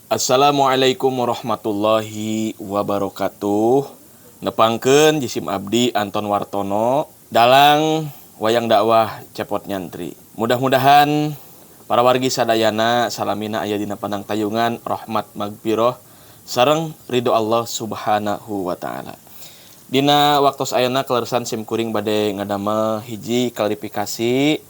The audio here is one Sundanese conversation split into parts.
Assalamualaikum warahmatullahi wabarakatuh. Nepangkeun jisim abdi Anton Wartono, dalang wayang dakwah Cepot Nyantri. Mudah-mudahan para wargi sadayana salamina aya dina panangtayungan rahmat, magfirah sareng ridho Allah Subhanahu wa Taala. Dina waktos ayeuna kaleresan sim kuring bade ngadamel hiji klarifikasi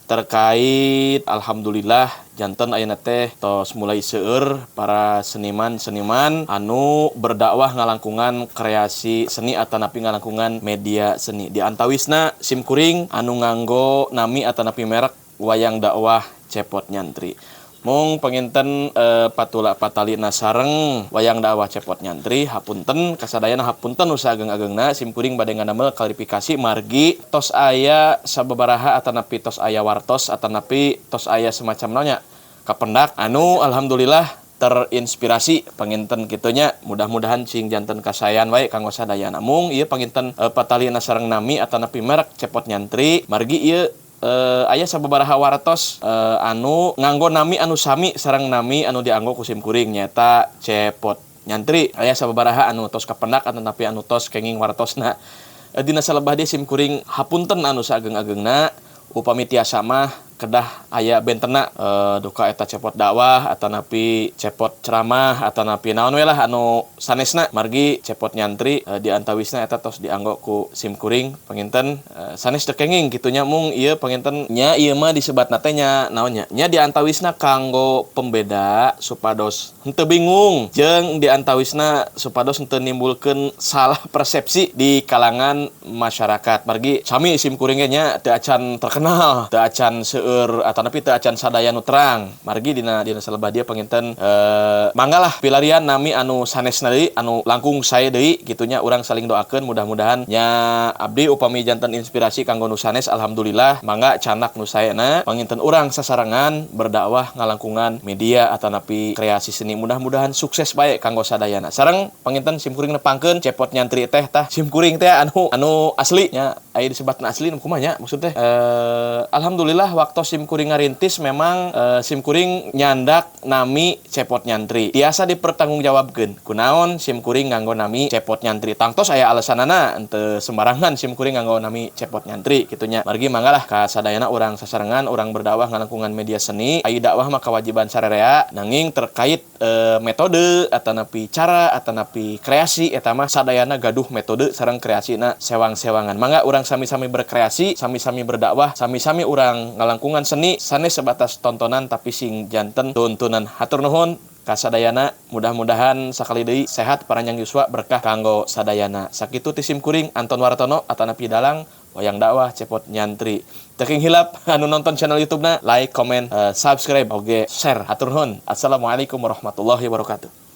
terkait, alhamdulillah, janten ayeuna teh tos mulai seueur para seniman-seniman anu berdakwah ngalangkungan kreasi seni atanapi ngalangkungan media seni, di antawisna sim kuring anu nganggo nami atanapi merek wayang dakwah Cepot Nyantri. Mung panginten patula patalina sareng wayang dakwah Cepot Nyantri, hapunten kasadayana, hapunten nu saageng-agengna, sim kuring bade ngadamel klarifikasi margi tos aya sababaraha atanapi tos aya wartos atanapi tos aya semacam naonnya kapendak anu alhamdulillah terinspirasi panginten kitu nya. Mudah-mudahan sing janten kasayan wae kanggo sadayana. Mung ieu panginten patalina sareng nami atanapi merek Cepot Nyantri, margi ieu aya sababaraha wartos anu nganggo nami anu sami sareng nami anu dianggo ku sim kuring, nyaeta Cepot Nyantri. Aya sababaraha anu tos kapendak atanapi anu tos kenging wartosna. Dina salebah dieu sim kuring hapunten anu saageng-agengna, upami tiasa mah kedah aya bentena, duka eta cepot dakwah atanapi cepot ceramah atanapi naon we lah anu sanesna, margi Cepot Nyantri di antawisna eta tos dianggo ku sim kuring, panginten sanes teu kenging kitu nya. Mung ieu panginten nya, ieu mah disebatna teh nya naon nya, nya di antawisna kanggo pembeda supados henteu bingung jeung di antawisna supados henteu nimbulkeun salah persepsi di kalangan masyarakat, margi sami sim kuring ge nya teu acan terkenal, teu acan seueur atanapi teu acan sadaya nu terang. Margi dina dina salebah dieu panginten mangga lah pilarian nami anu sanesna deui, anu langkung sae deui kitu nya. Urang saling doakeun, mudah-mudahan nya abdi upami janten inspirasi kanggo nu sanes, alhamdulillah. Mangga candak nu saena, panginten urang sasarengan berdakwah ngalangkungan media atanapi kreasi seni, mudah-mudahan sukses bae kanggo sadayana. Sareng panginten sim kuring nepangkeun Cepot Nyantri teh, tah sim kuring teh anu anu asli nya, aya disebatna asli nu kumaha nya maksud teh. Alhamdulillah waktu sim kuring ngarintis memang sim kuring nyandak nami Cepot Nyantri, tiasa dipertanggungjawabkeun kunaon sim kuring nganggo nami Cepot Nyantri. Tangtos aya alasanana, henteu sembarangan sim kuring nganggo nami Cepot Nyantri kitu nya. Margi mangga lah ka sadayana urang sasarengan urang berdakwah ngalangkungan media seni. Ai dakwah mah kewajiban sarerea, nanging terkait metode atanapi cara atanapi kreasi eta mah sadayana gaduh metode sareng kreasina sewang-sewangan. Mangga urang sami-sami berkreasi, sami-sami berdakwah, sami-sami urang ngalangkungan seni sanes sebatas tontonan, tapi sing janten tuntunan. Hatur nuhun kasadayana, mudah-mudahan sakali deui sehat paranjang yuswa, berkah kanggo sadayana. Sakitu ti sim kuring Anton Wartono atanapi dalang wayang dakwah Cepot Nyantri. Teu hilap anu nonton channel YouTube na, like, comment, subscribe, oge share. Hatur nuhun. Assalamualaikum warahmatullahi wabarakatuh.